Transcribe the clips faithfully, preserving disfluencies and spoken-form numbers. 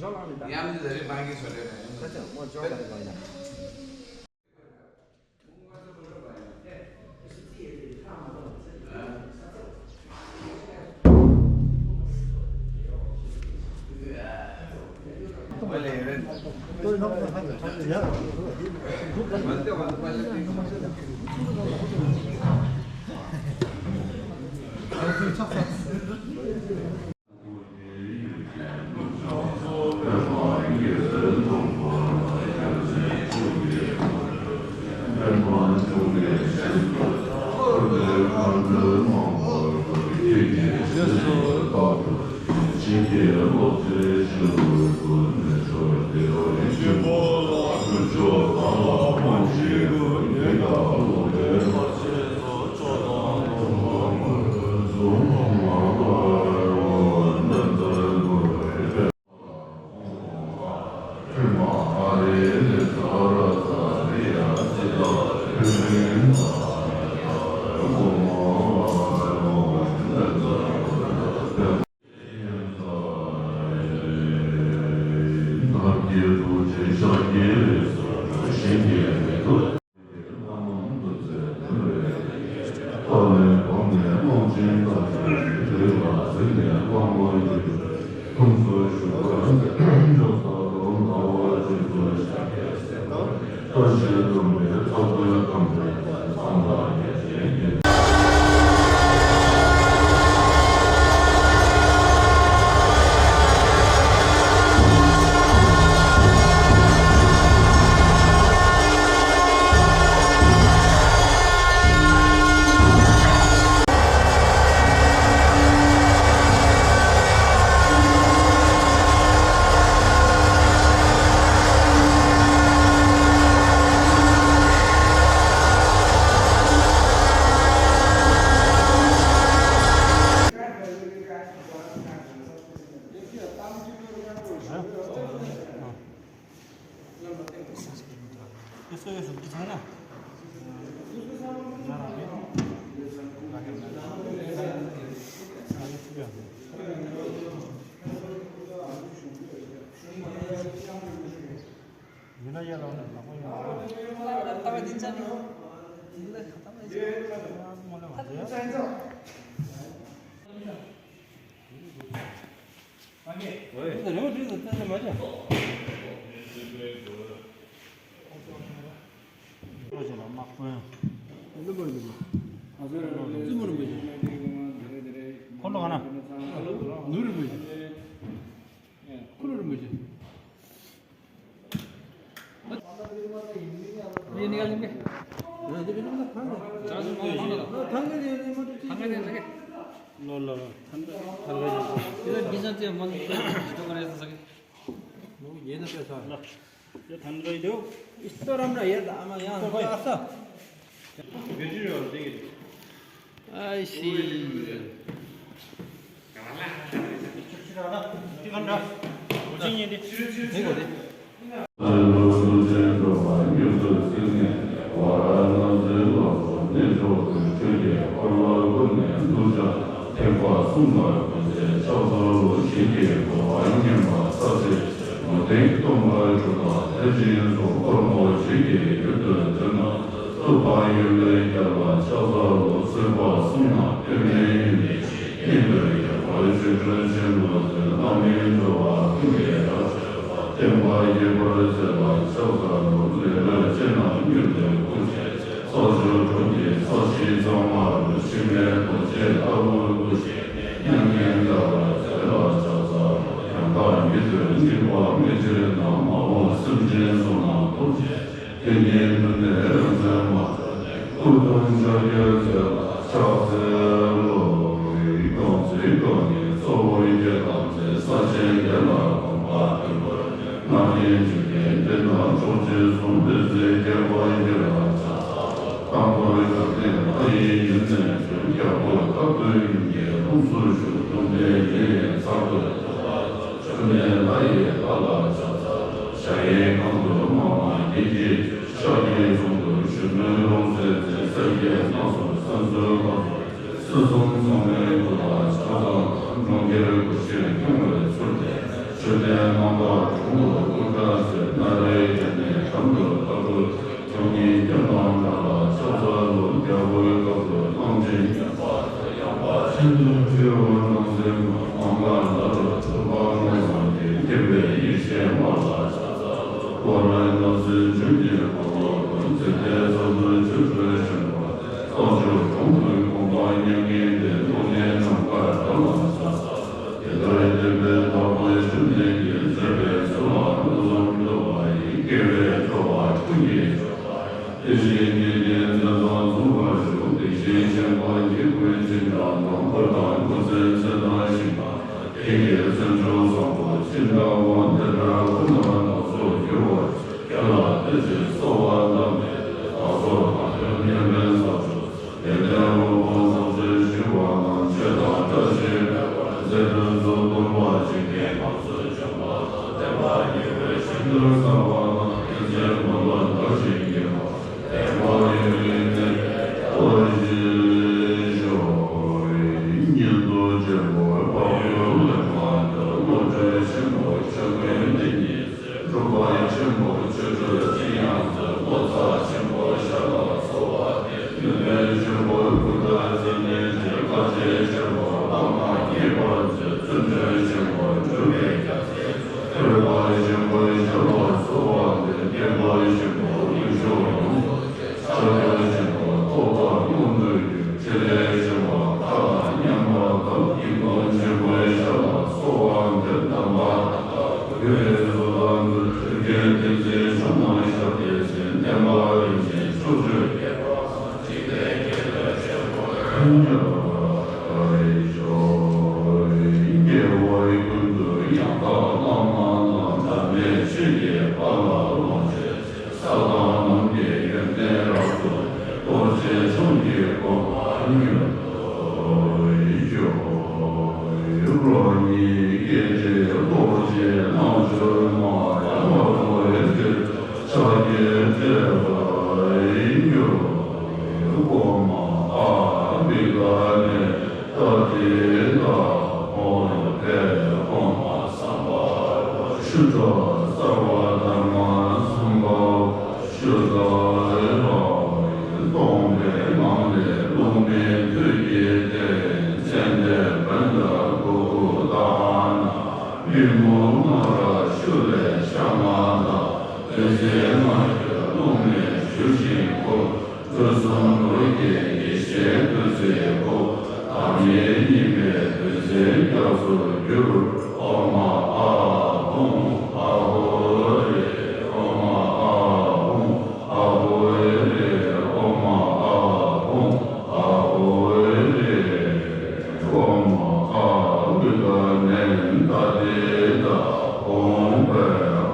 ཉམས་ཀྱི་ཟ་རིགས་མང་གི་བཟོ་གྲྭའི་ནང་ཡོང་ད་ཆ་མོ་ཇོ་ག་རེ་གོ་ཡིན་ན། ཡིན་ན་ཡ་ལ་ནི་ལག་པ་ཡོད་ལ། ལྟ་བ་འདི་ཅན་ནི། འདི་ལ་ལྟ་བ་འདི་ཅན་ནི། ཁོ་ལོ་ག་ན། ནུ་རིན་པོ་ཆེ། ཁུ་རུ་རིན་པོ་ཆེ། ཨ་ཤི། ཆོས་ལྡན་རྣམ་དག་དྲུང་དུ་སྐུ་འདྲ་མཛད། སྣ་རལ་གྱི་ནས་འགྲམ་དུ་ལྟ་བུ། ཚོགས་གཉིས་རྒྱབ་དང་བྲག་ལ་ཕྱག་འཚལ་ལོ། རྒྱལ་པོའི་སྐབས་སུ་གླང་ཆེན་ཡབ། ཡངས་པ་ཆེན་པོ་སྤྲེའུ་རྣམ་སྲིན་མ། གངྒཱ་ལ་རུ་ཐུབ་པ་དངོས་སམ་གྱི། མཁྱེན་པའི་ཡེ་ཤེས་མ་ལ་ཕྱག་འཚལ་ལོ། ཧོར་རྣམ་སྲིན་འབྱུང་གནས་དཔའ་བོ་ཀུན། ཚེ་འདས་ཚོགས་བསགས་སྤྱོད་འགྲོ་ཆེན་པོ། རྟག་སྤྱོད་གྲོང་དུ་གོམས་པ་མྱ་ངན་འདས། ཀླུ་གནས་རྣམ་དཀར་དགྲ་ལ་ཕྱག་འཚལ་ལོ། དེ་ལྟར་བསྟན་པའི་བདག་པོའི་སྤྱན་ལྡན་གྱིས། མཛད་པའི་ཚུལ་ལ་མནོ་བསམ་དུལ་བ་ཡིས། དགེ་བའི་སྦྱོར་བ་ཀུན་གྱི་མཆོག་དང་། དེ་བཞིན་ཉན་ཐོས་མཛད་དང་མཚུངས་པར་བཞུགས། དེ་བཞིན་གཤེགས་པ་འཇིགས་ཀུན་ཅི་འདྲ་འདྲ། འཁོར་དང་སྐུ་མཚན་ཚེ་དང་ཞིང་དང་། དེ་ཡི་སེམས་མཆོག་བཟང་པོ་ཅི་འདྲ་བ། དེ་འདྲ་ཀུན་ལ་རྣམ་རྫོགས་འགྱུར་བར་བྱ། ཁྱེད་ལ་བསྟོད་ཅིང་གསོལ་བ་བཏབ་ནས། བདག་སོགས་དང་མཉམ་པའི་ས་མཆོག་དེར་ལྡན་དབུལ་ཕོངས་ཚོགས་ཆེན་ཞི་བ་དང་། ཆོས་དང་བཀྲ་ཤིས་འཕེལ་བར་མཛད། ཕུན་ཚོགས་སྟོང་པར་འཇིག་རྟེན་ཁམས་སུ་བྱོན་པ་དང་། བསྟན་པ་ཉི་འོད་ཞིང་དུ་གསལ་བ་དང་། དེང་ཕྱིན་མ་ལུས་བདག་གཞན་གྱི་དབང་། བདེན་པ་ཡུན་རིང་གནས་པའི་ཐུགས་རྗེས་ཤོག་སྙན་རྡོར་རྗེ་བོ་དཔལ་མགོན་ལེགས་མ་དང་། བློ་གྲོས་ཆེན་པོ་ཆོས་ཀུན་དེ་ཉིད། སྒྲུབ་པ་ཆེན་པོ་ཆོས་སྤྱོད་ཚིག་ཡང་རྩོད། ངོ་མཚར་ཆེན་པོ་ཞར་ལ་འཚོ་བ་སྟེ། ནུས་ལྡན་ཆེན་པོ་སྐུ་འདྲ་ཚིག་ནི་བཞིན། བཀའ་དྲིན་ཆེན་པོ་བླ་མ་མཉེས་པར་མཛད། བརྩོན་འགྲུས་ཆེན་པོ་སྒྲུབ་པའི་རྒྱལ་མཚན། ཐོས་པ་ཆེན་པོ་ཞར་ལ་འཚོ་བ་སྟེ། མཁྱེན་པ་ཆེན་པོ་ཀུན་མཆོག་ཡོངས་སུ་ཤར། ཕྱག་རྒྱ་ཆེན་པོ་རྟོགས་པ་མངོན་དུ་གྱུར། ཕྲིན་ལས་ཆེན་པོ་མཁའ་དང་མཉམ་པར་ཐལ། སྐྱིད་ཀུན་ཆེན་པོའི་ཞལ་ལ་གསོལ་བ་འདེབས། དམ་པ་དང་ཐུགས་ཀྱི་བཟོད་པ་འདི། ཐུགས་རྒྱལ་ཏིང་འཛིན་ཕྱོགས་རྣམས་ཞབས་ཀྱིས་མཚན། བསྟན་པ་རིམ་བཞིན་ཕྱོགས་བཅུར་རྒྱས་པར་གསུངས། འཇིག་རྟེན་དགེ་ལེགས་ཆེན་པོ་ཁྱབ་པར་ཤོག་རྒྱལ་བ་ཀུན་ཏུ་ཡང་དག་བླ་མ་དང་། འབྲལ་མེད་ཆོས་ཀྱི་དཔལ་ལ་ལོངས་སྤྱོད་ཅིང་། ས་དང་ལམ་གྱི་ཡོན་ཏན་རབ་རྫོགས་ནས། རྡོ་རྗེ་འཆང་གི་གོ་འཕང་མྱུར་ཐོབ་ཤོག་རོ་ནི་སྐད་ཅིག་རྡོ་རྗེ་རྣལ་འབྱོར་མ། ཡ་མ་རྡོ་རྗེ་ཕྱག་རྒྱས་སྤྲས་པ་མྱུར་ཐོབ། གོ་མ་ཨ་བི་ཀ་ནེ་ཏ་དི་ཏ་ཧོ་ཏེ་ཧོ་མ་སམ་བྷ་ཝ་ཤུདྡྷ་སརྦ་དྷརྨ་སམ་བྷ་ཝ་ཤུདྡྷ་ཨེ་ཧ་ཡེ། སྟོང་པའི་ངང་ལས་རླུང་མེ་དུས་ཀྱི་སྟེང་། ཙན་དན་བཛྲ་གུ་ཀུ་ཏ་ཧ་ན། པུཥྤ་མ་ར་ཤུ་ལེ་ཤ་མ་ན། བདུད་རྩི་ལྔ་བརྒྱ་རླུང་ནད་ཞུ་ཞིང་འཁུར། དུས་གསུམ་འོད་ཀྱི་ཡེ་ཤེས་བདུད་རྩིའི་སྐུ། བདག་ཉིད་གཉིས་མེད་བདུད་རྩིའི་རྒྱ་མཚོར་གྱུར། ཨོ་མ་ཨ་ཧུང་ཨ་ཧོ་རེ། ཨོ་མ་ཨ་ཧུང་ཨ་ཧོ་རེ། ཨོ་མ་ཨ་ཧུང་ཨ་ཧོ་རེ། ཨོ་མ་ཨ་བི་ཀ་ནེ་ཏ་དི་ཏ་ཧོང་པེ་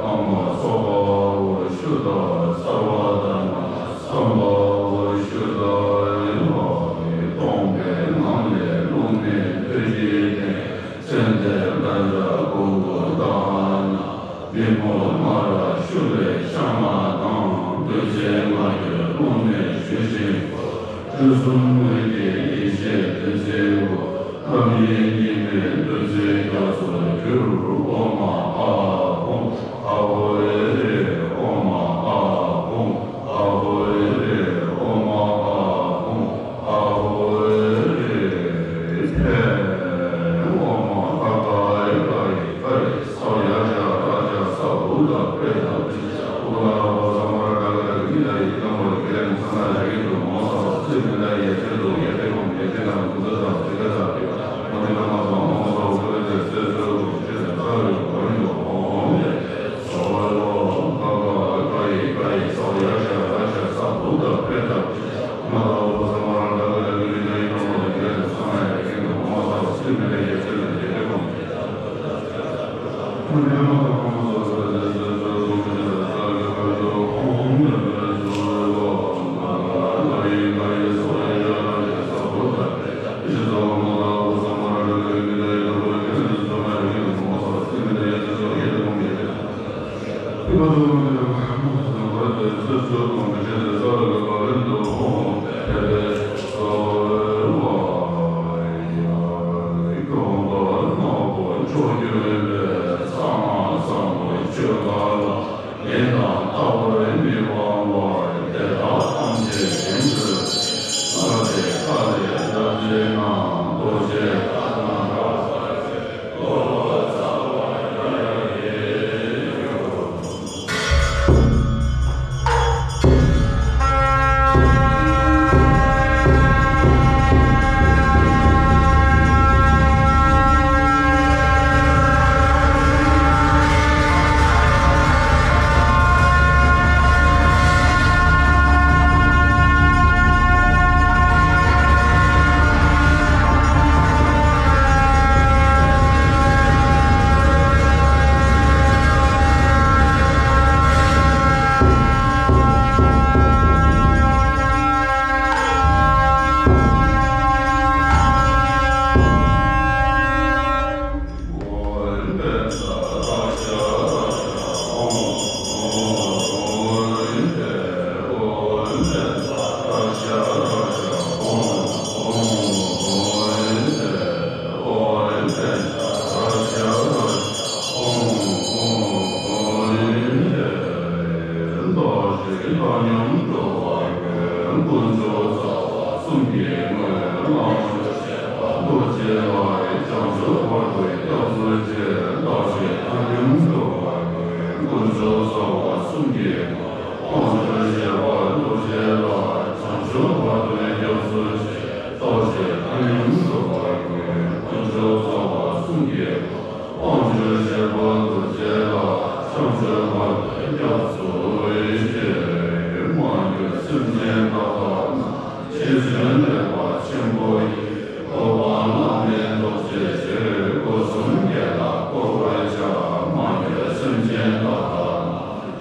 ཨ་མ་སྭ་བྷཱ་ཝ་ཤུདྡྷ་སརྦ་དྷརྨ་སམ་བྷཱ་ཝ་ཤུདྡྷ་ཨེ་ཧ་ཡེ། སྟོང་པའི་ངང་ལས་རླུང་མེ་དུས་ཀྱི་སྟེང་། ཙན་དན་བཛྲ་གུ་ཀུ་ཏ་ཧ་ན། པུཥྤ་མ་ར་ཤུ་ལེ་ཤ་མ་ན། བདུད་རྩི་ལྔ་བརྒྱ་རླུང་ནད་ཞུ་ཞིང་འཁོར། དུས་གསུམ་འོད་ཀྱི་ཡེ་ཤེས་བདུད་རྩིའི་སྐུ། རྣམ་གཉིས་གཉིས་མེད་བདུད་རྩིའི་རྒྱ་མཚོར་གྱུར། ཨོ་མ་ཨ་ཧུང་ཨ་ཧོ་ཨེ་རེ། ཨོ་མ་ཨ་ཧུང་ཨ་ཧོ་ཨེ་རེ། ཨོ་མ་ཨ་ཧུང་ཨ་ཧོ་ཨེ་རེ། ཨོ་མ་ཀ་ཀ་ཨེ་ཀ་ཡེ་ཀ་ཡེ། ས་ཡ་ཤ་ར་ཤ་ས་བུ་ད་པེ་ད་པེ། བྱང་ཆུབ་བར་དུ་སྐྱབས་སུ་མཆི། བདག་གིས་ཐལ་རྒྱུན་འགྲུབ་པར་ཤོག། དཀོན་མཆོག་གསུམ་གྱི་དབང་ཕྱུག་གཞན་དབང་ཕྱུག་གཞན་ལ་ཐལ་རྒྱུན་འགྲུབ་པར་ཤོག། དཀོན་མཆོག་གསུམ་གྱི་དབང་ཕྱུག་གཞན་ལ་ཐལ་རྒྱུན་འགྲུབ་པར་ཤོག། བྱང་ཆུབ་བར་དུ་སྐྱབས་སུ་མཆི། མ་གྱུར་སེམས་ཅན་དག་དང་། རྗེ་བཙུན་ལེགས་པ་ཆེན་པོ་ཡི། གོ་འཕང་བླ་མེད་རྫོགས་བྱའི་ཕྱིར། སྒོ་གསུམ་དགེ་ལ་བཀོལ་བར་བྱ། མ་གྱུར་སེམས་ཅན་དག་དང་།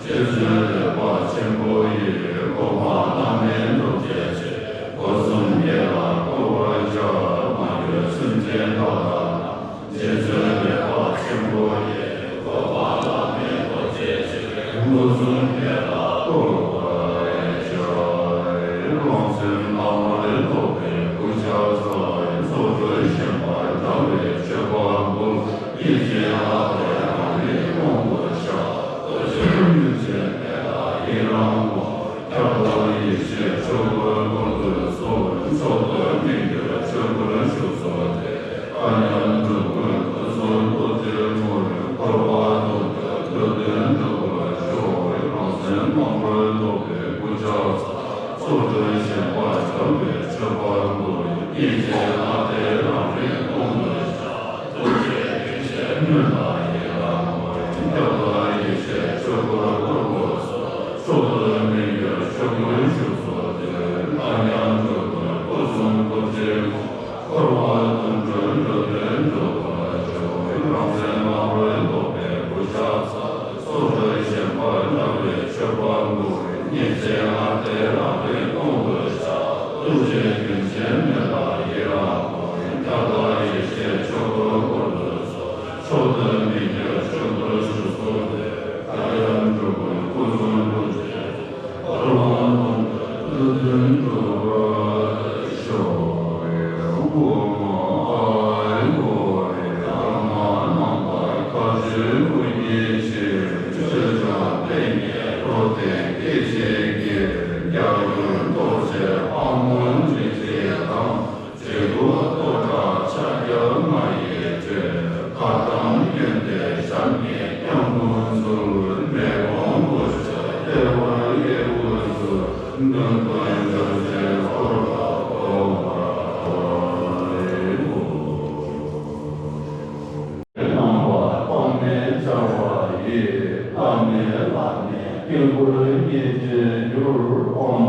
རྗེ་བཙུན་ལེགས་པ་ཆེན་པོ་ཡི། གོ་འཕང་བླ་མེད་རྫོགས་བྱའི་ཕྱིར། སྒོ་གསུམ་དགེ་ལ་བཀོལ་བར་བྱ། མ་གྱུར་སེམས་ཅན་དག་དང་། རྗེ་བཙུན་ལེགས་པ་ཆེན་པོ་ཡི། གོ་འཕང་བླ་མེད་རྫོགས་བྱའི་ཕྱིར། སྒོ་གསུམ་དགེ་ལ་བཀོལ་བར་བྱ། རང་སེམས་ལྷག་མར་རྟོགས་པའི་སྐུ་ཕྱག་འཚལ། ཚོགས་དྲུག་ཞེན་པ་བྲལ་བའི་མཆོད་པ་འབུལ། སྙིང་རྗེའི་ལྷ་དེ་རང་རིག་དབང་དུ་བྱ། རྡོ་རྗེ་རིན་ཆེན་མེ་ལྷ་ཡི་རང་ངོ་། ཁྱབ་བདག་ཡེ་ཤེས་ཆོས་སྐུར་བསྐུལ་དུ་གསོལ། མཆོག་ཏུ་དམིགས་ཡུལ་ཆོས་སྐུར་བཞུགས་གསོལ་ཏེ། མཁའ་མཉམ་འགྲོ་ཀུན་སྐུ་གསུང་ཐུགས་རྗེར་བསྔོ། འཁོར་བ་སྡུག་བསྔལ་འདོད་དོན་འགྲུབ་པར་ཤོག། རང་སེམས་ལྷག་མར་རྟོགས་པའི་སྐུ་ཕྱག་འཚལ། ཚོགས་དྲུག་ཞེན་པ་བྲལ་བའི་མཆོད་པ་འབུལ། སྙིང་རྗེའི་ལྷ་དེ་རང་རིག་དབང་དུ་བྱ། རྡོ་རྗེ་རིན་ཆེན་མེ་ལྷ་ཡི་རང་ངོ་། ཁྱབ་བདག་ཡེ་ཤེས་ཆོས་སྐུར་བསྐུལ་དུ་གསོལ། མཆོག་ཏུ་དམིགས་ཡུལ་ཆོས་སྐུར་བཞུགས་གསོལ་ཏེ། མཁའ་མཉམ་འགྲོ་ཀུན་སྐུ་གསུང་ཐུགས་རྗེར་བསྔོ། འཁོར་བ་སྡུག་བསྔལ་འདོད་དོན་འགྲུབ་པར་ཤོག། རང་སེམས་ལྷག་མར་རྟོགས་པའི་སྐུ་ཕྱག་འཚལ། ཚོགས་དྲུག་ཞེན་པ་བྲལ་བའི་མཆོད་པ་འབུལ། སྙིང་རྗེའི་ལྷ་དེ་རང་རིག་དབང་དུ་བྱ། ཐུགས་རྗེའི་རྒྱུན་ཆེན་མེ་ལྷ་ཡི་རང་ངོ་། ཁྱབ་བདག་ཡེ་ཤེས་ཆོས་སྐུར་བསྐུལ་དུ་གསོལ། མཆོག་ཏུ་དམིགས་ཡུལ་ཆོས་སྐུར་བཞུགས་གསོལ་ཏེ། མཁའ་མཉམ་འགྲོ་ཀུན་སྐུ་གསུང་ཐུགས་རྗེར་བསྔོ། འཁོར་བ་སྡུག་བསྔལ་འདོད་དོན་འགྲུབ་པར་ཤོག། ཨོཾ་ཨཱཿཧཱུྃ་ཧྲཱིཿ། པདྨ་ནམ་མཁར་མཁའ་སྤྱོད་སྐུ་བརྙེས་ཕྱིར། ཆོས་སྐྱོང་ཏིང་ངེ་འགྲོ་དོན་སྐྱེད་བྱེད་ཀྱི། རྒྱལ་ཀུན་རྟོགས་བྱེད་ཕག་མོ་འབིགས་བྱེད་དང་། དྲིལ་བུ་ཏོག་བྲག་ཕྱག་རྒྱ་མ་ཡི་ཁྲོད། མཁའ་ལྡིང་གཡོན་ཏེ་ཞབས་གཉིས་བརྐྱང་བུམ་ཚུལ། མེ་དཔུང་དབུ་ཞྭ་ལྟེ་བར་གཡས་འཁོར་ཚུལ། མདུན་དུ་འཇོམས་བྱེད་འཁོར་ལོ་བསྐོར་བར་བསྐུལ། རྣམ་པར་དཔག་མེད་སྦྱར་བ་ཡིས། བླ་མེད་བླ་མའི་སྐྱེ་དགུར་བརྙེས་བྱར་འགྱུར། ཨོཾ་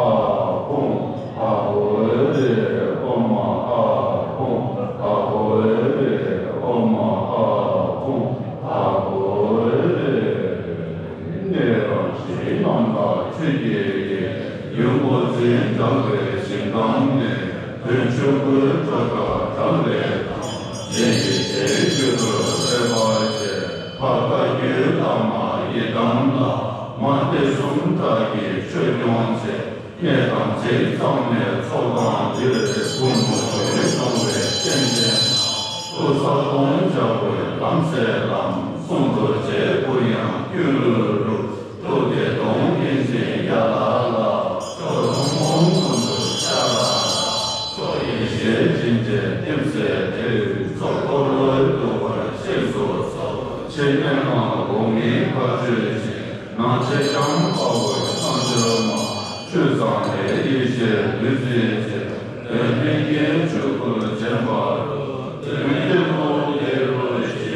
ཨཱཿཧཱུྃ། ཨཱཿཧཱུྃ་ཧྲཱིཿ། ཨོཾ་ཨཱཿཧཱུྃ། ཨཱཿཧཱུྃ་ཧྲཱིཿ། ཨོཾ་ཨཱཿཧཱུྃ། ཨཱཿཧཱུྃ་ཧྲཱིཿ། གནས་རང་བཞིན་རྣམ་དག་ཆོས་ཀྱི་དབྱིངས། ཡོན་པོ་འཛིན་བྲལ་བའི་ཞིང་ཁམས་ནས། དོན་ཆོས་སྐུའི་སྒྲོ་བཏགས་བྲལ་བའི་མཐར། གཞན་གྱིས་གཞན་རྒྱུད་དུ་སླེབས་པ་བྱས། ཕར་བལྟ་རྒྱུའི་བླ་མ་ཡི་དམ་ལ། མ་དད་གསུམ་དག་གིས་ཆོས་སྐྱོང་བྱེད། གནས་དང་རྗེས་ཚང་ནས་ཚོགས་ཁང་འདིར། ཀུན་ཏུ་ཡིད་རྟོན་པའི་སྤྱན་ལྡན་ན། སྐུ་གསལ་སྟོང་འཇའ་འོད་ལམ་གསལ་ལམ། གསུང་རྡོ་རྗེའི་གུ་ཡངས་སྐྱོ་ལུ་ལུ། ཐུགས་བདེ་སྟོང་ཡིད་བཞིན་ཡ་ལ་ལ། མཆོག་ཐུན་མོང་ཀུན་ཏུ་ཤར་ལ་ལ། མཆོག་ཡེ་ཤེས་སྦྱིན་བྱེད་ལྟེམ་གསལ་དེར། ཚོགས་འཁོར་ལོས་སྒྲུབ་པར་གཤེགས་སུ་གསོལ། ཕྱི་ནས་མར་དགོངས་ཀྱི་བཀའ་ཆོས་བཞིན། ནང་ཆེ་འཆང་དཔའ་བོས་བསང་མཆོད་མ། ཆོས་གཙང་བའི་ཡེ་ཤེས་བདུད་རྩིའི་ཕྱིར། དོན་ལྷན་སྐྱེས་ཆོས་སྐུར་བྱོན་པ་དང་། དོན་བདེན་པ་དེ་རུ་བཞེངས་ཏེ།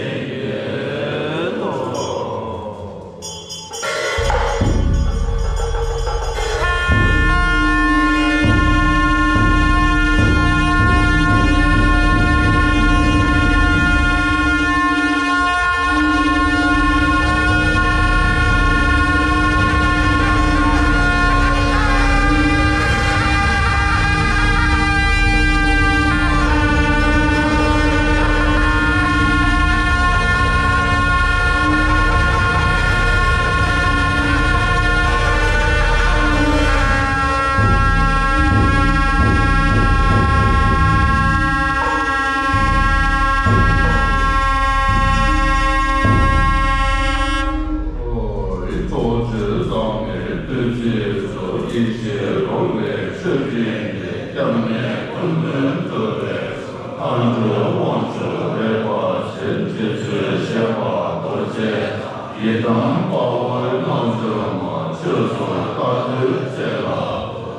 དབང་ཕྱུག་རས་པ་ཆེ། རྗེ་བཙུན་བཞད་པ་རྡོ་རྗེ་ཡི་དམ་དཔའ་བོའི་རྣལ་འབྱོར་མ། ཆོས་སུ་བདག་ལུས་བཅས་ལ།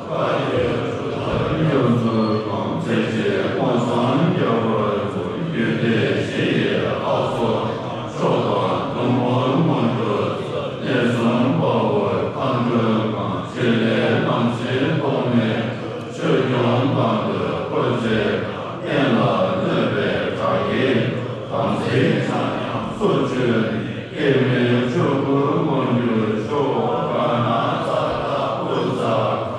བཀའ་ཡི་གྲུབ་རྟགས་སྙོམས་སུ་བསྒོམ། ཚེ་གཅིག་མངོན་སངས་རྒྱས་པར་འགྱུར། རྒྱུད་སྡེ་བཞི་ཡི་ལྷ་ཚོགས་མཆོག་དང་ཟླུམ་པོར་མངོན་དུ་གསལ། གནས་གསུམ་དཔའ་བོའི་མཁའ་འགྲོས་བསྐང་། ཕྲིན་ལས་རྣམ་བཞིའི་ཐོགས་མེད་སྤྲུལ། ཆོས་སྐྱོང་དམ་པའི་དཔལ་གྱིས་བསྟན་ལ་གནོད་པའི་དགྲ་བགེགས་དམ་སྲི་ཆ་མཉམ་སོར་ཆུད་ནས། སྐྱེ་མེད་ཆོས་སྐུར་མངོན་གྱུར་ཤོག། ག་ན་ཛ་ཏ་ཨུ་ཛ་ག་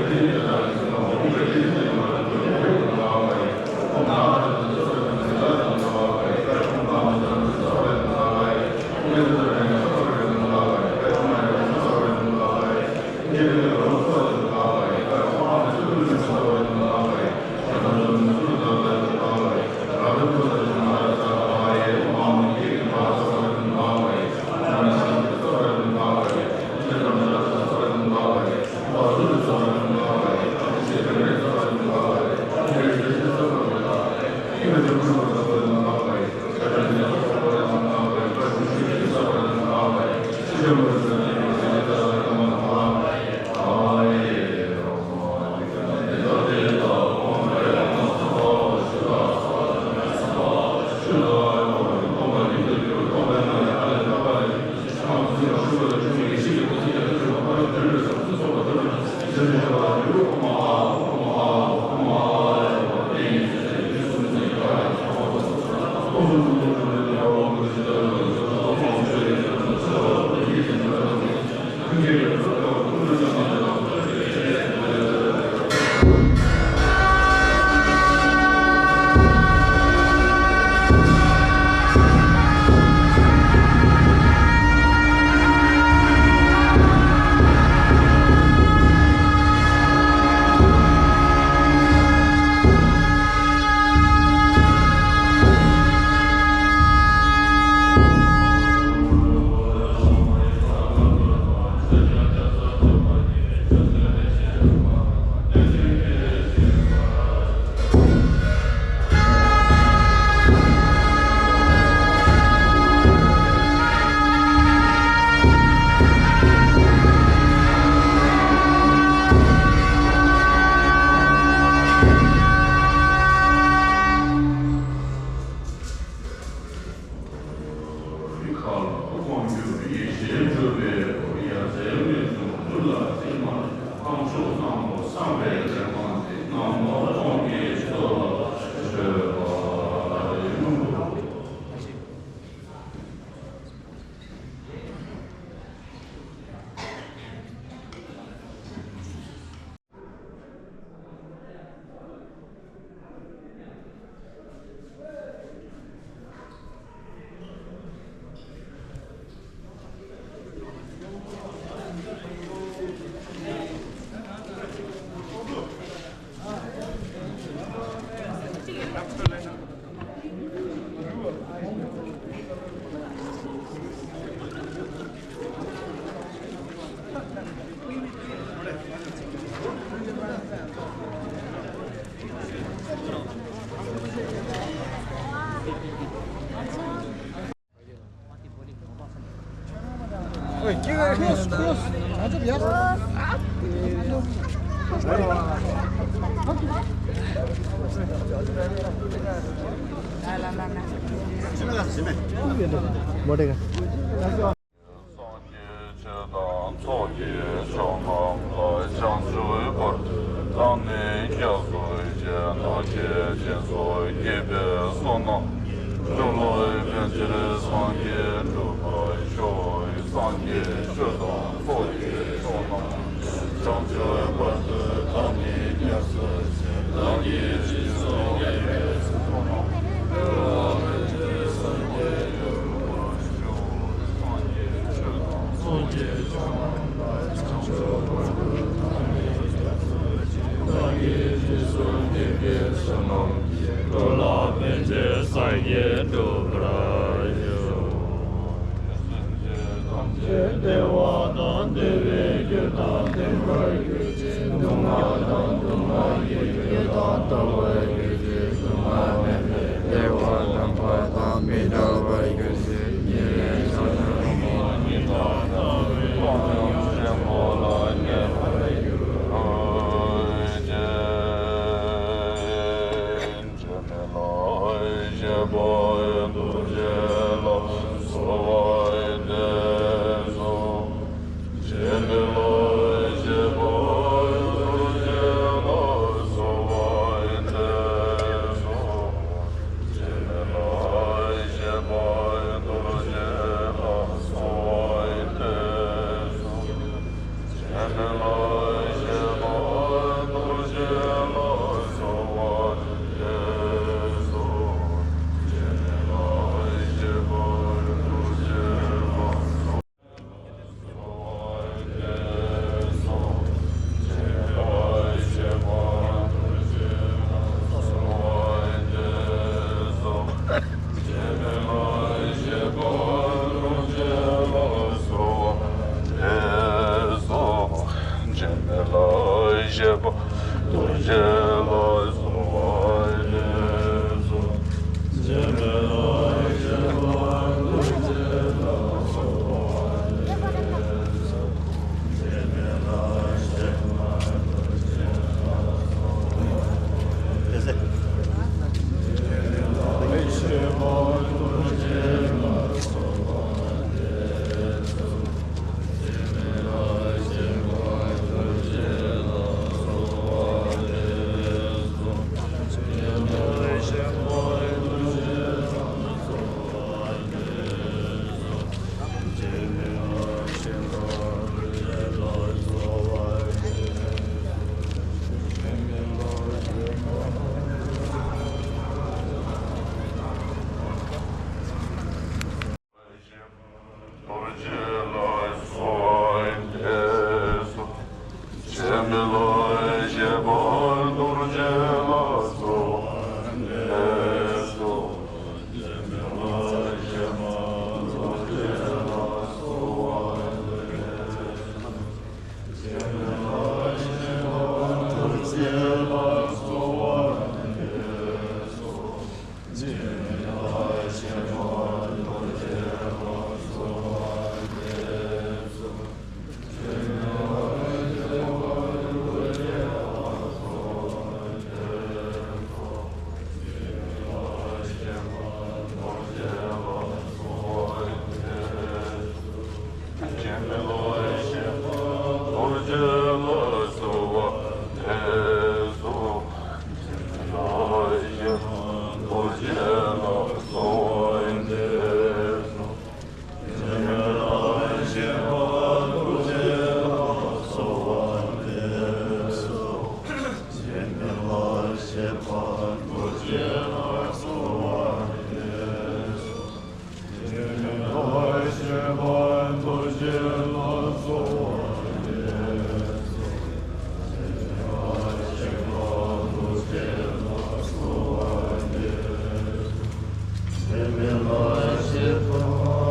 སངས་རྒྱས་ཆོས་དང་ཚོགས་ཀྱི་མཆོག་རྣམས་ལ། བྱང་ཆུབ་བར་དུ་བདག་ནི་སྐྱབས་སུ་མཆི། ནམ་མཁའི་མཐའ་སྟོང་བརྒྱད་པའི་ཕྱོགས་རྣམས་ཀྱི། གྲུབ་ལ་ཕན་ཕྱིར་སངས་རྒྱས་འགྲུབ་པར་ཤོག། སངས་རྒྱས་ཆོས་དང་ཚོགས་ཀྱི་མཆོག་རྣམས་ཀྱི། བྱང་ཆུབ་བར་དུ་བདག་ནི་སྐྱབས་སུ་མཆི། བདག་གིས་སྦྱིན་སོགས་བགྱིས་པའི་ཕྱོགས་རྣམས་ཀྱི། གྲུབ་ལ་ཕན་ཕྱིར་སངས་རྒྱས་འགྲུབ་པར་ཤོག། སངས་རྒྱས་ཆོས་དང་ཚོགས་ཀྱི་མཆོག་རྣམས་ཀྱི། བྱང་ཆུབ་བར་དུ་བདག་ནི་སྐྱབས་སུ་མཆི། བདག་གིས་སྦྱིན་སོགས་བགྱིས་པའི་ཕྱོགས་རྣམས་ཀྱི། གྲུབ་ལ་ཕན་ཕྱིར་སངས་རྒྱས་འགྲུབ་པར་ཤོག། སེམས་ཅན་ཐམས་ཅད་བདེ་བ་དང་བདེ་བའི་རྒྱུ་དང་ལྡན་པར་གྱུར་ཅིག། སྡུག་བསྔལ་དང་སྡུག་བསྔལ་གྱི་རྒྱུ་དག་ལྟུང་བར་གྱུར་ཅིག། སྡུག་བསྔལ་མེད་པའི་བདེ་བ་རྣམ་པ་དང་མི་འབྲལ་བར་གྱུར་ཅིག། ཉེ་བའི་བྱང་ཆུབ་ཀྱི་གཉེན་དང་ལྡན་པར་གྱུར་ཅིག། བྱེད་པ་རྡོ་རྗེ་ལ་གསོལ་བ་འདེབས་སོ། རྡོ་རྗེ་ལ་གསོལ་བ་འདེབས་སོ། འཆི་མེད་ལ་སྤྱད་པ་རྡོ་རྗེ་ལ་གསོལ་བ་འདེབས་སོ། འཆི་མེད་ལ་སྤྱད་པ་རྡོ་རྗེ་ལ་གསོལ་བ་འདེབས་སོ། འཆི་མེད་ལ་སྤྱད་པ་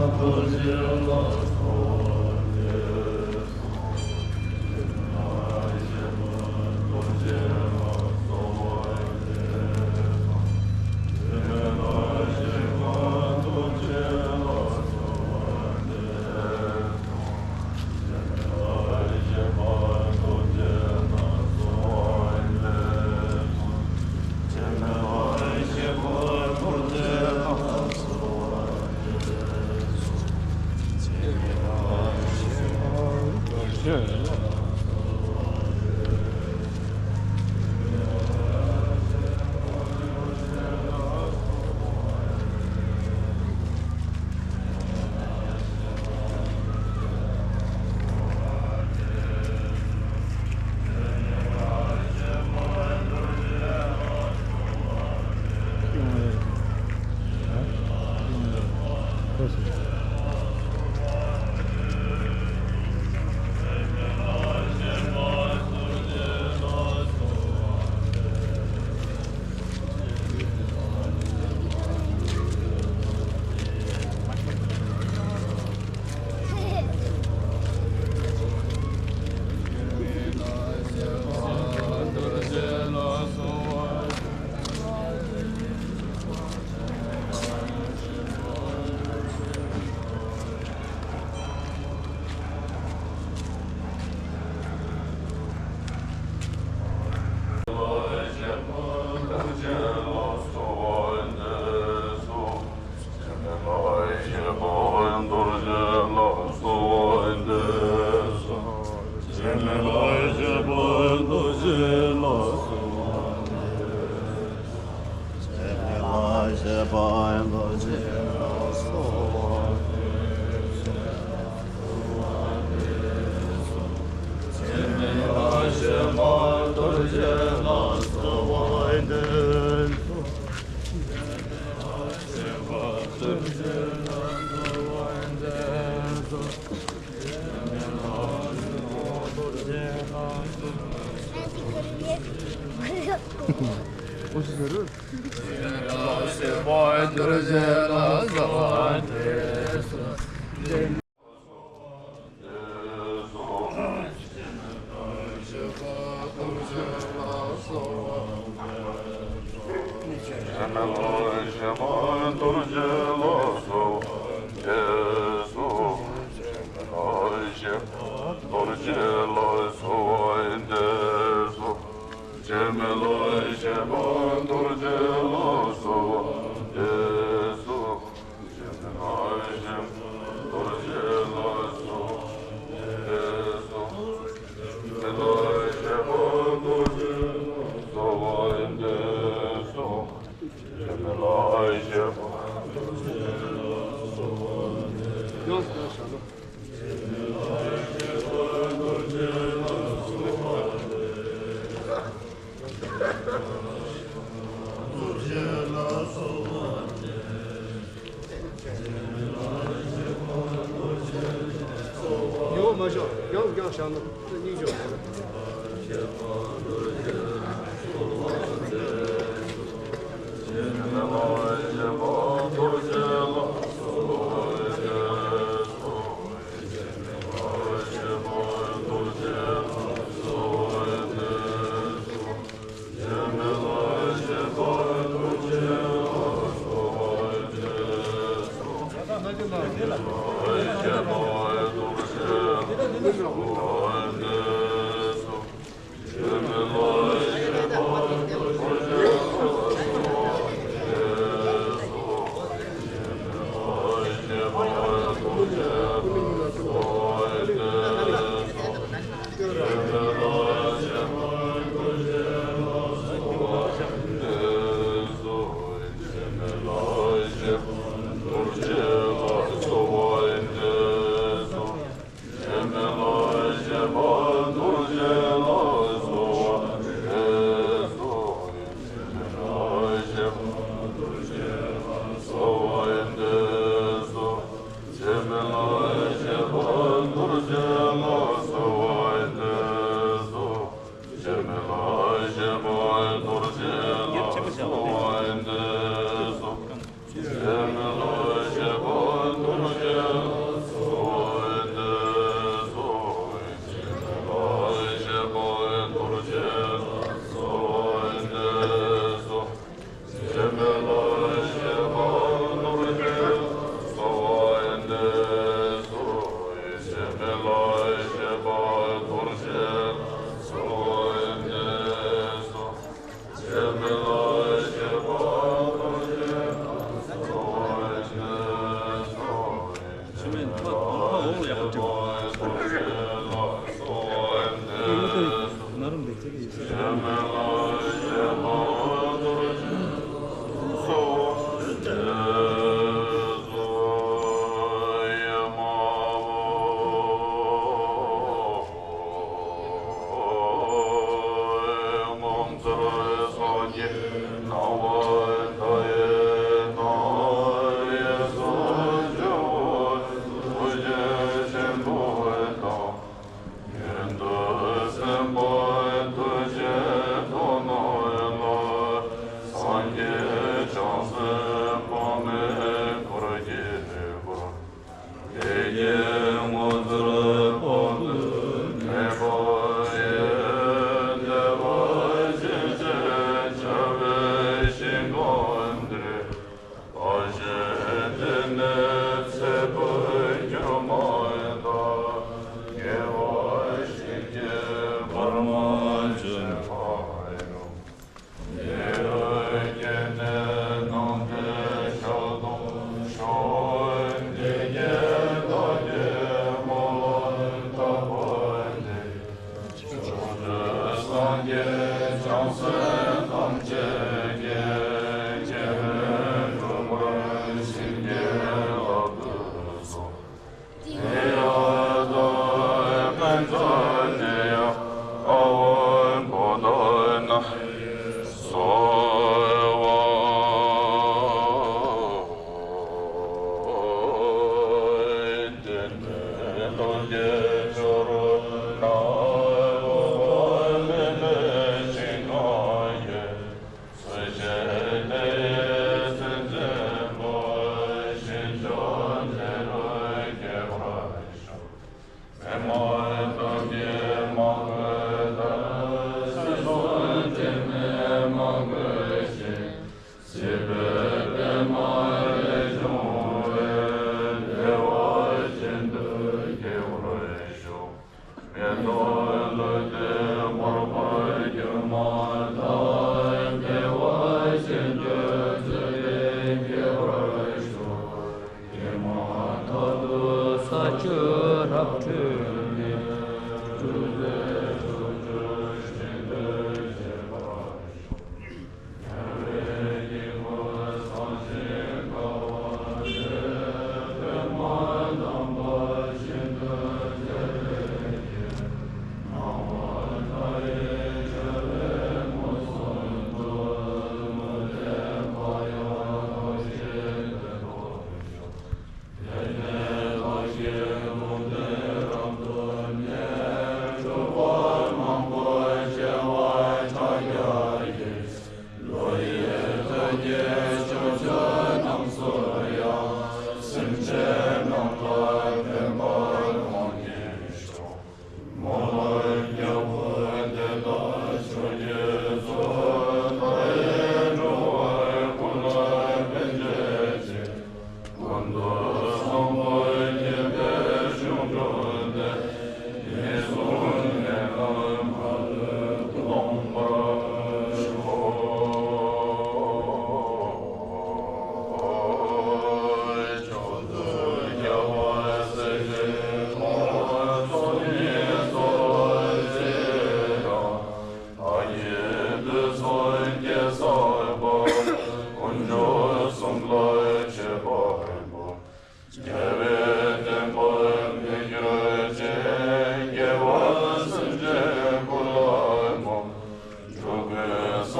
རྡོ་རྗེ་ལ་གསོལ་བ་འདེབས་སོ། མེད་ལ་ཞེས་པ་རྡོ་རྗེ་ལ་གསོལ་བ་འདེབས་སོ། ལ་ཞེས་པ་རྡོ་རྗེ་ལ་གསོལ་བ་འདེབས་སོ། འབྲལ་མེད་ལ་ཞེས་པ་རྡོ་རྗེ་ལ་གསོལ་བ་འདེབས་སོ། ཡོང་མ་ཤོག་ཡང་ཡང་བཞག་ན་སྙིང་རྗེ།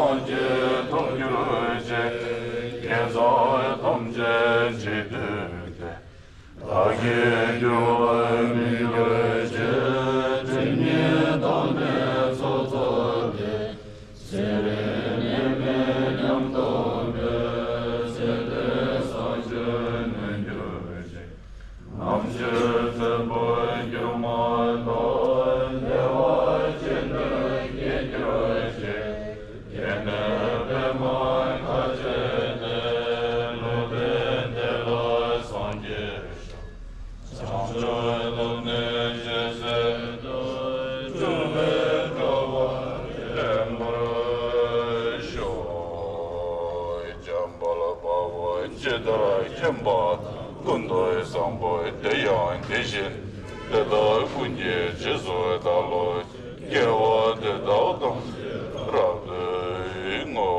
སངས་རྒྱས་ཐོབ་གྱུར་ཅིག། དགེ་རྩ་ཐམས་ཅད་རྗེས་ཟློས་ཏེ། བདག་གིས་འགྱུར་བར་མི་འགྱུར་ཅིག། སྒྲིབ་གཉིས་དག་པའི་ཚོགས་རྫོགས་ཏེ། ཚེ་རིང་ནད་མེད་ཉམས་རྟོགས་པའི། ཚེ་འདིར་བསགས་རྒྱུ་ནོར་གྱུར་ཅིག། ནམ་ཞིག་བཙན་པོའི་འགྱུར་མ་ཐོབ། བདེ་བ་ཅན་དུ་སྐྱེ་གྱུར་ཅིག། སྐྱེས་ནས་པདྨ་ཁ་བྱེ་སྟེ། ལུས་རྟེན་དེ་ལ་སངས་རྒྱས་ཤོག། བྱང་ཆུབ་ཏུ་གནས་ཞེས་ཟེར་དུ། སྤྲུལ་པའི་སྤྲུལ་པ་བསྟན་པར་ཤོག། འཇམ་དཔལ་དཔའ་བོས་ཇི་ལྟར་མཁྱེན་པ་དང་། ཀུན་ཏུ་བཟང་པོ་དེ་ཡང་དེ་བཞིན་ཏེ། དེ་དག་ཀུན་གྱི་རྗེས་སུ་བདག་སློབ་ཅིང་། དགེ་བ་འདི་དག་ཐམས་ཅད་རབ་ཏུ་བསྔོ།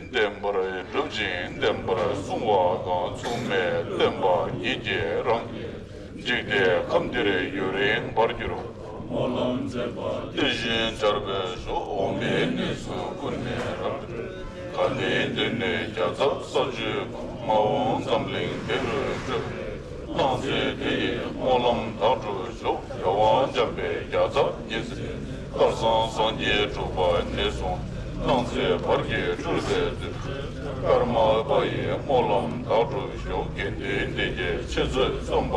བདེན་པར་སྒྲུབ་ཅིང་བདེན་པར་བསྲུང་བ་དང་། མཚུངས་མེད་བསྟན་པ་ཉིད་ཀྱི་རང་བཞིན། འཇིག་རྟེན་ཁམས་འདིར་ཡུན་རིང་བར་གྱུར། སྨོན་ལམ་མཛད་པ་དེ་བཞིན་བྱར་བའི་ཤོག། འོང་བའི་གནས་ཚུལ་ཀུན་ནས་རབ་སྒྲོལ། གལ་ཏེ་འདིར་ནི་རྒྱལ་ཚབ་ས་བཅུ་གང་། མ་འོངས་འཛམ་གླིང་འདི་རུ་སྤྲུལ། སྣང་ཚེ་དེ་ཡི་སྨོན་ལམ་བདག་སྒྲུབ་ཤོག། རྒྱལ་དབང་འཇམ་དཔལ་རྒྱལ་ཚབ་ཉི་ཟེར། དཀར་སང་སངས་རྒྱས་དྲུག་པ་ནས་བཟུང་། སྣང་ཚེ་བར་གྱི་སྤྲུལ་པའི་བརྩོན་འགྲུས། ཀརྨ་པ་ཡི་སྨོན་ལམ་བདག་སྒྲུབ་ཤོག། དགེ་འདུན་འདི་ཉིད་ཆེ་ཚུལ་བརྩོན་པ།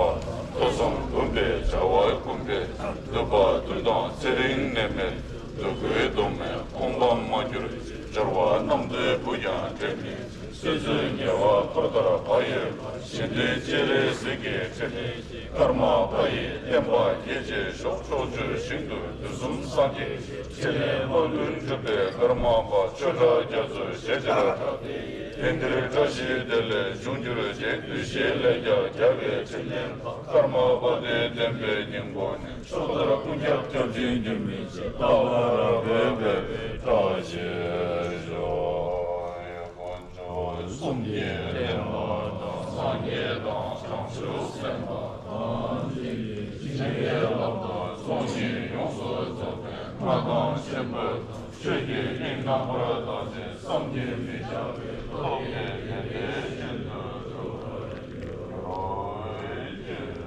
ཐོས་བསམ་སྒོམ་པའི་བྱ་བ་ཀུན་ཕན། འདོད་པ་དོན་དང་ཚེ་རིང་ནད་མེད། འདོད་དགུའི་སྡུག་བསྔལ་ཕོངས་པ་མ་གྱུར་ཅིག། སྦྱོར་བ་རྣམ་དག་བུ་ཡང་འབྲལ་མེད་ཅིག། སྲིད་རྩེར་རྒྱལ་བ་འཁོར་དང་བག་ཡོད་པ། གཞན་དོན་སྤྱན་རས་གཟིགས་ཀྱི་ཕྲིན་ལས་ཀྱིས། ཀརྨ་པ་ཡི་བསྟན་པ་རྒྱས་བྱེད་ཤོག། ཕྱོགས་བཅུའི་ཞིང་དུ་དུས་གསུམ་སངས་རྒྱས་ཀྱི། ཕྲིན་ལས་དཔལ་མགོན་གྲུབ་པའི་ཀརྨ་པ། ཆོས་གྲགས་རྒྱ་མཚོའི་ཞལ་ཆེར་གྲགས་ཏེ། དེང་འདིར་བཀྲ་ཤིས་བདེ་ལེགས་འབྱུང་གྱུར་ཅིག། བདུད་བཞིའི་ལས་རྒྱ་རྒྱལ་བའི་ཕྲིན་ལས་ཀྱིས། ཀརྨ་པ་དེ་བསྟན་པའི་སྙིང་པོ་ནས། ཕྱོགས་མཐར་ཀུན་ཁྱབ་སྐྱབས་སྦྱིན་འགྱུར་མེད་ཅིག། རྟག་པར་འོད་འཕྲོ་བའི་བཀྲ་ཤིས་ཤོག། དཀོན་མཆོག་གསུམ་གྱི་བསྟན་པ་དང་། སངས་རྒྱས་དང་བྱང་ཆུབ་སེམས་དཔའ་དང་། ཇི་སྙེད་བསླབ་བཏགས་ཚོགས་གཉིས་ཡོངས་སུ་རྫོགས་པའི་མངའ་ཐང་ཆེན་པོ་དང་། ཆོས་ཀྱི་དབྱིངས་རྣམ་པར་དག་ཅིང་བསམ་གྱིས་མི་ཁྱབ་པའི་སྟོབས་ཀྱིས་དེ་ནས་ཤིན་ཏུ་སྟོབས་པར་འགྱུར་རོ། དེ་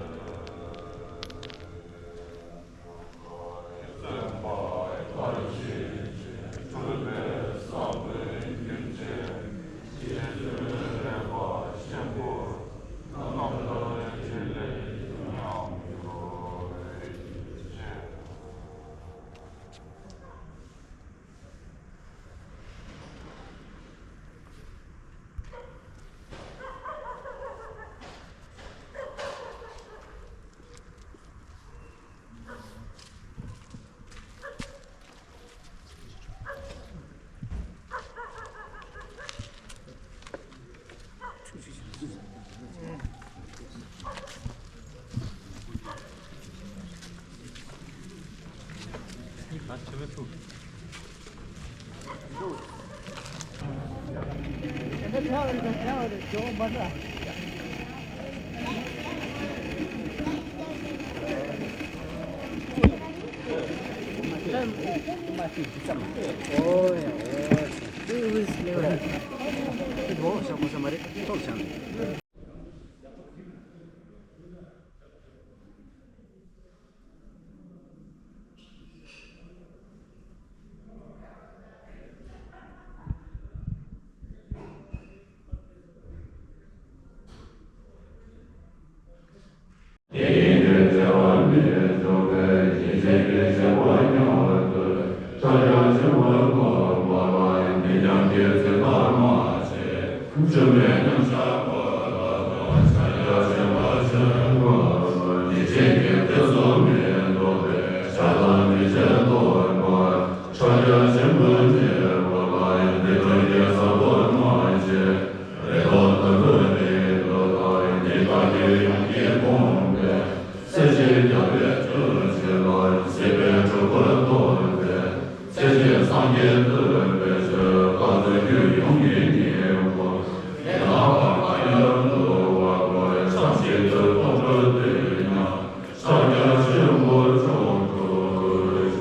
ཡི་དོན་བྱ་བ་མི་འཇོག་པའི། ཡེ་ཤེས་ཀྱི་བྱ་བ་མྱུར་དུ། ཕྱག་རྒྱ་ཆེན་པོས་བསྐོར་བ་ལ། འདི་ཀྱང་དགེ་ཚུལ་ལྟར་མ་བྱས། སྒྱུ་མའི་རྣམ་གཞག་པ་ལ། ཕྱག་རྒྱ་ཆེན་པོ་ཆོས་སྐུ། ཡེ་ཤེས་ཀྱི་དུས་སུ་མི་ལྡོག་པའི། ཕྱག་དང་མི་བྱེད་རྟོགས་པ། ཕྱག་རྒྱ་ཆེན་པོས་མཛད་པ་ལ། འདི་དོན་གྱི་ས་བོན་མ་བྱས། རེ་དོགས་དུད་འགྲོའི་རིགས་དུ་དག། འདི་དག་གི་ཡོངས་ཀྱིས་བསྒོམས་པས། སྲིད་ཞིའི་རྒྱལ་བའི་སྤྱོད་བྱེད་ལ། སྲིད་པའི་འཁྲུལ་འཁོར་བཟློག་པའི། ཚེ་གཅིག་སངས་རྒྱས་ཐུབ་པའི་ཆོས། བཀའ་སྩལ་རྒྱུད་ཡོངས་ཀྱི་སྙིང་པོ། ཡི་དམ་ལྷ་མངའ་ཡུལ་དུ་བབས་པ། བསམ་ཞིང་དུ་རྟོགས་གྲོལ་དུས་མཉམ། ཕྱག་རྒྱ་ཆེན་པོ་མཆོག་ཏུ་གྱུར།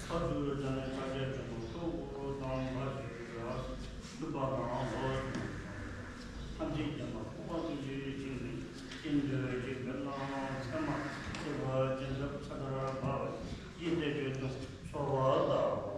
ཕ་ཚུལ་དྲང་ནས་ཕྱག་རྒྱ་ཆེན་པོ་ཐུགས་དགོངས་དང་འགལ་ཞིང་འགལ་ཞིང་འདུག་པ་དང་ལོག་ཅིང་ཐམས་ཅད་མཁྱེན་པ་ཕོ་བྲང་དུ་ཞིག་ཅིང་ནི་ཅི་འདོད་ཅི་འདོད་ན་མཚན་མ་ཤེས་པ་ཅི་འདོད་ཚ་གར་འབབ་པ་ཡི་དེ་བརྗོད་དུ་འཚོ་བ་ལྟ་བུ།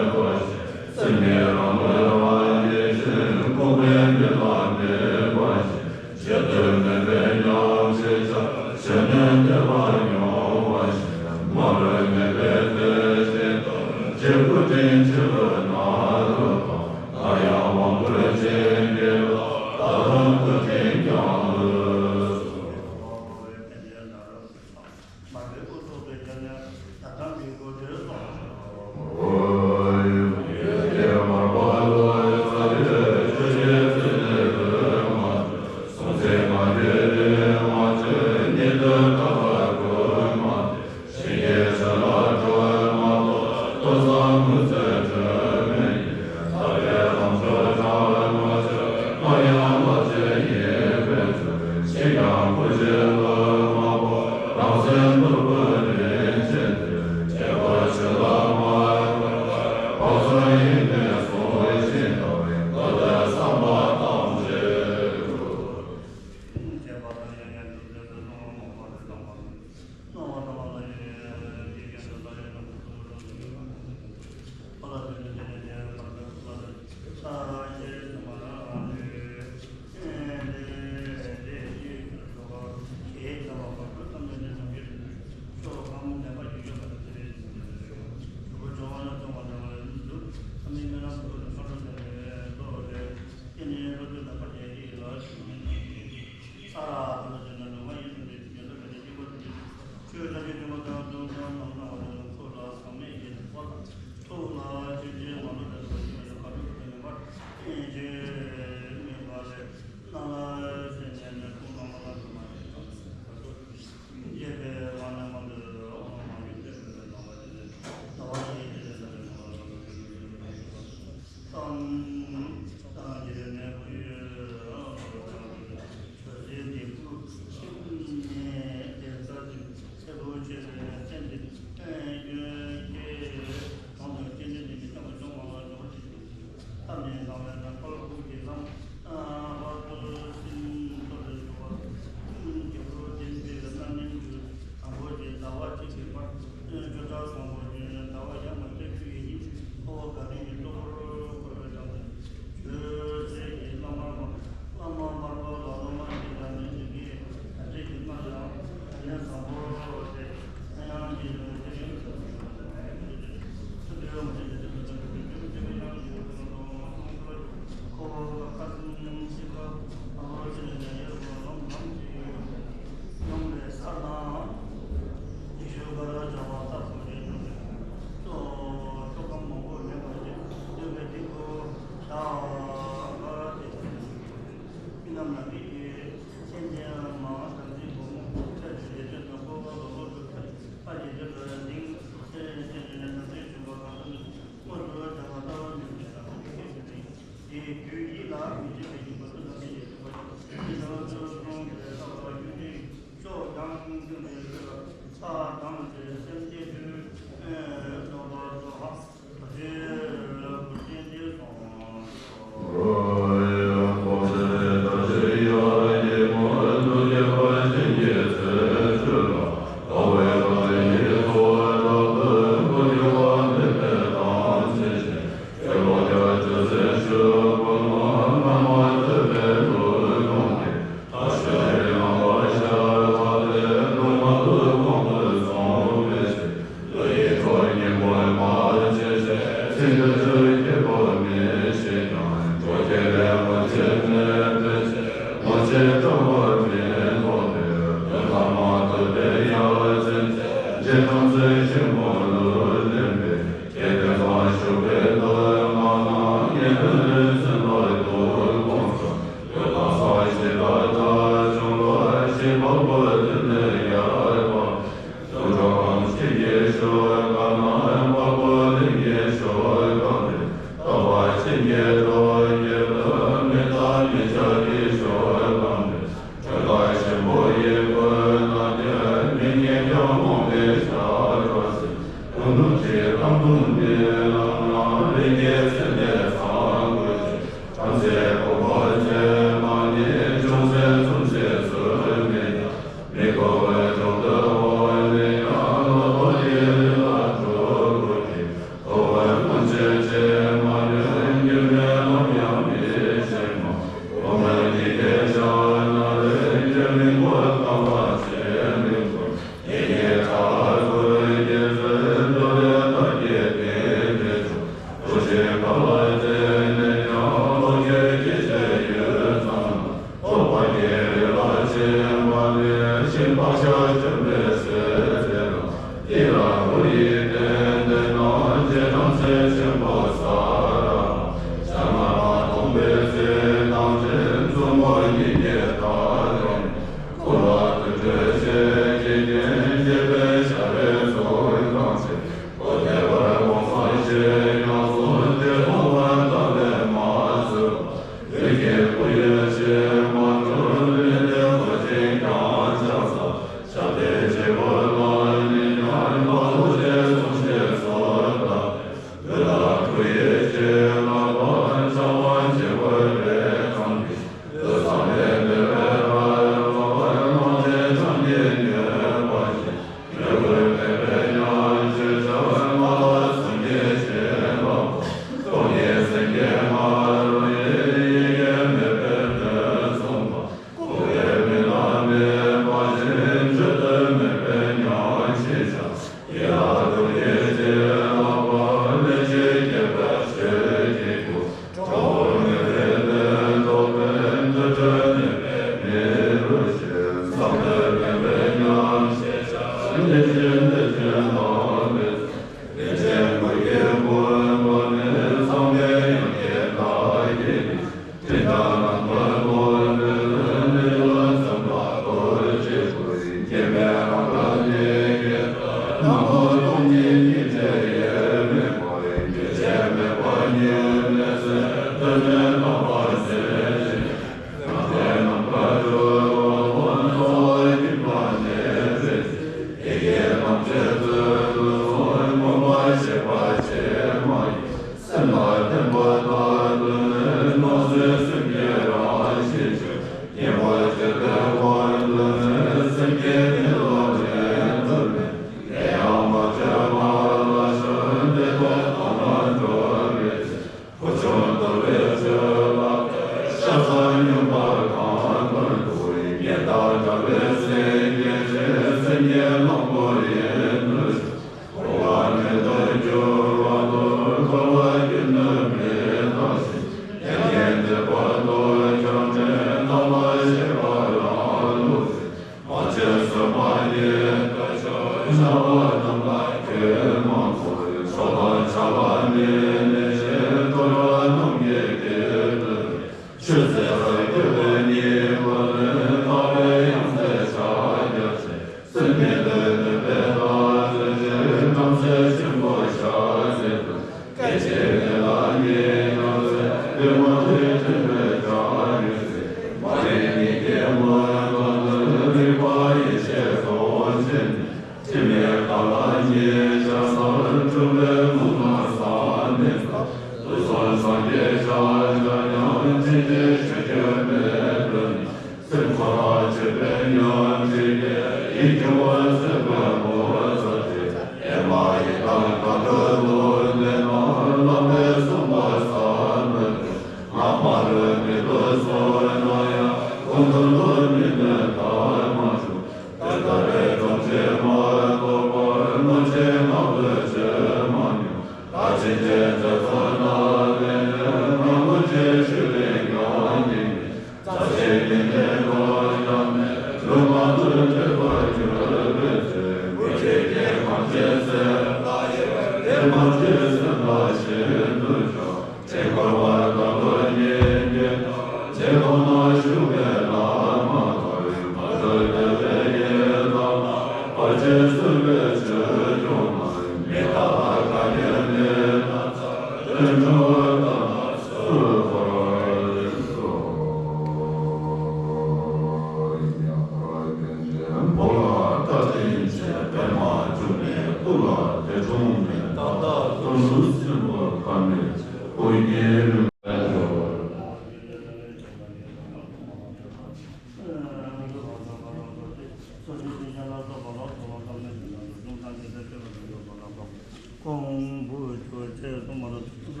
ཁོང་བུ་ཆོས་ཆེ་གསུང་མ་ལ་དུ་ཆུ་ལ་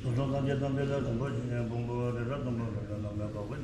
དུ་སོང་སངས་རྒྱས་བསམ་འཕེལ་ལ་དུང་པ་ཆེ་ཉན་བུང་བུ་རེ་ར་དུང་པ་རེ་ར་ལ་མེ་བ་བུ།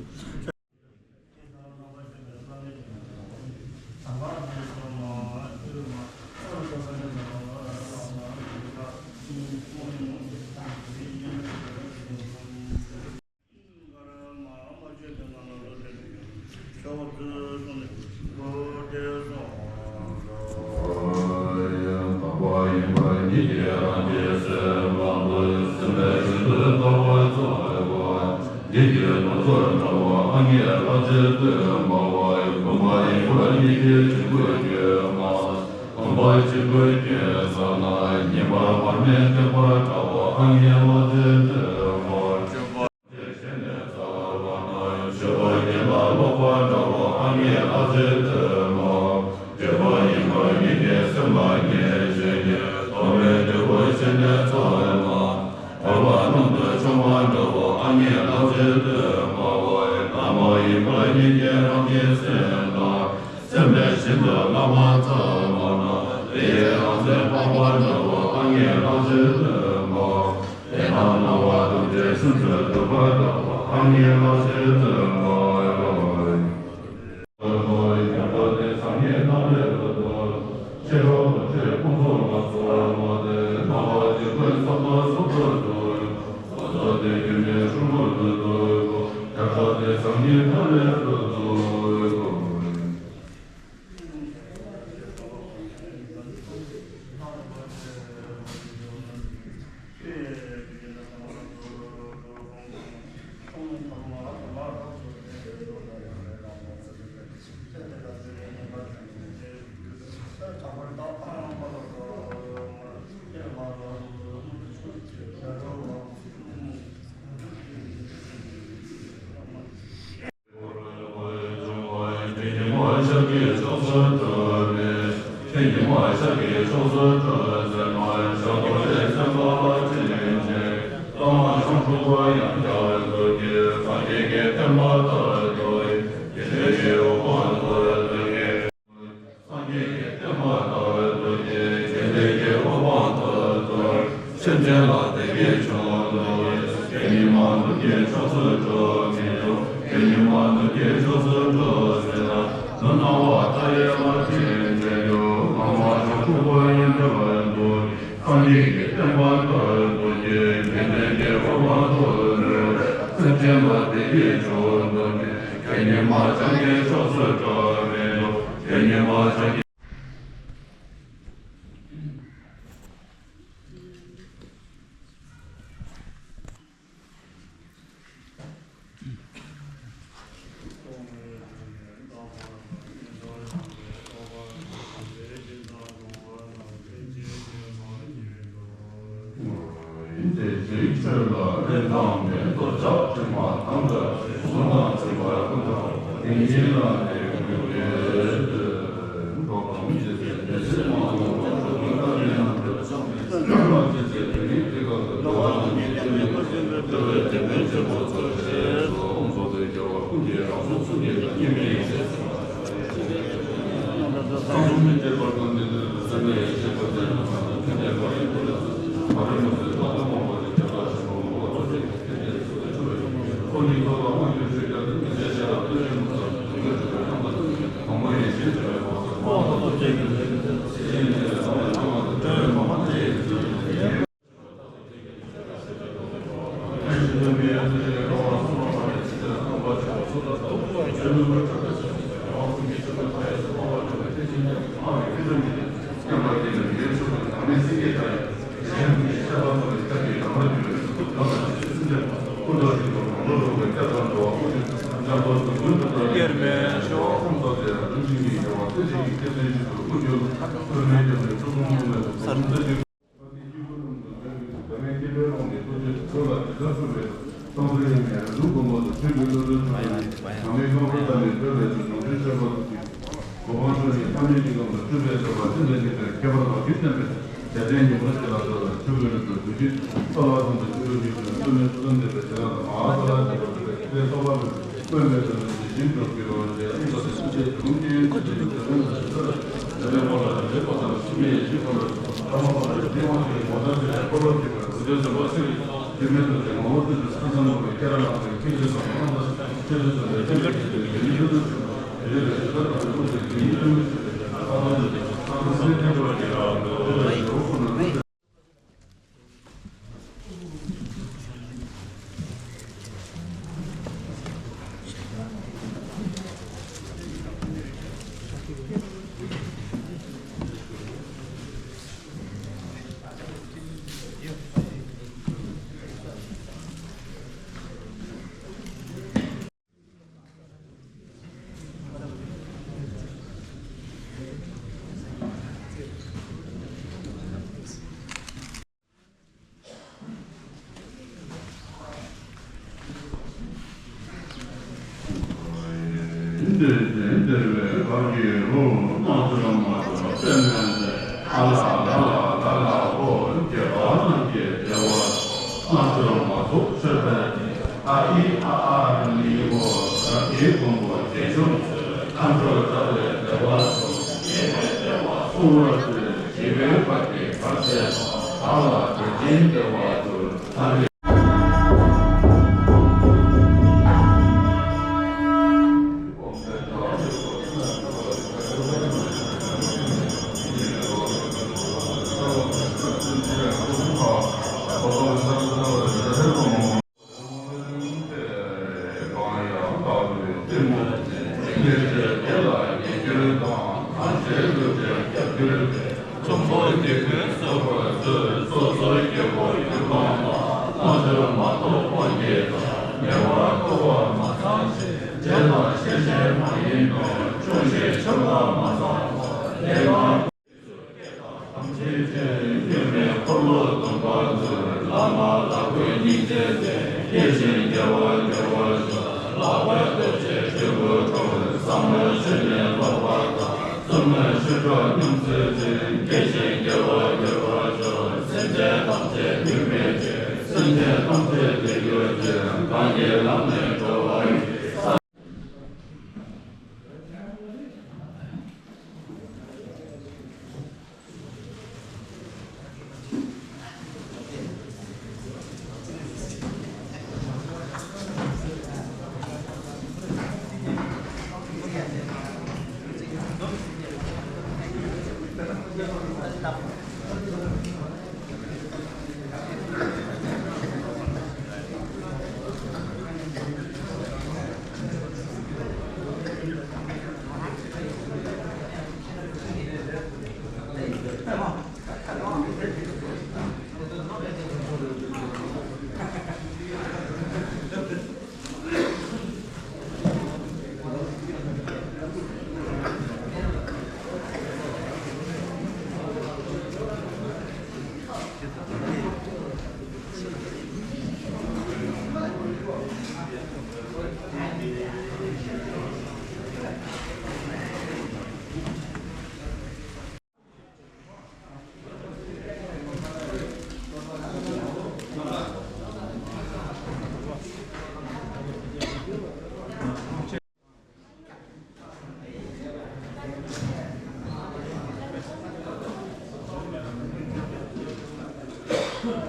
སེམས་ཅན་ཐམས་ཅད་ཐུགས་མི་ཆེ། སེམས་ཅན་ཐམས་ཅད་བདེ་གྱུར་ཅིག། གང་གི་ལམ་ནས་འགྲོ་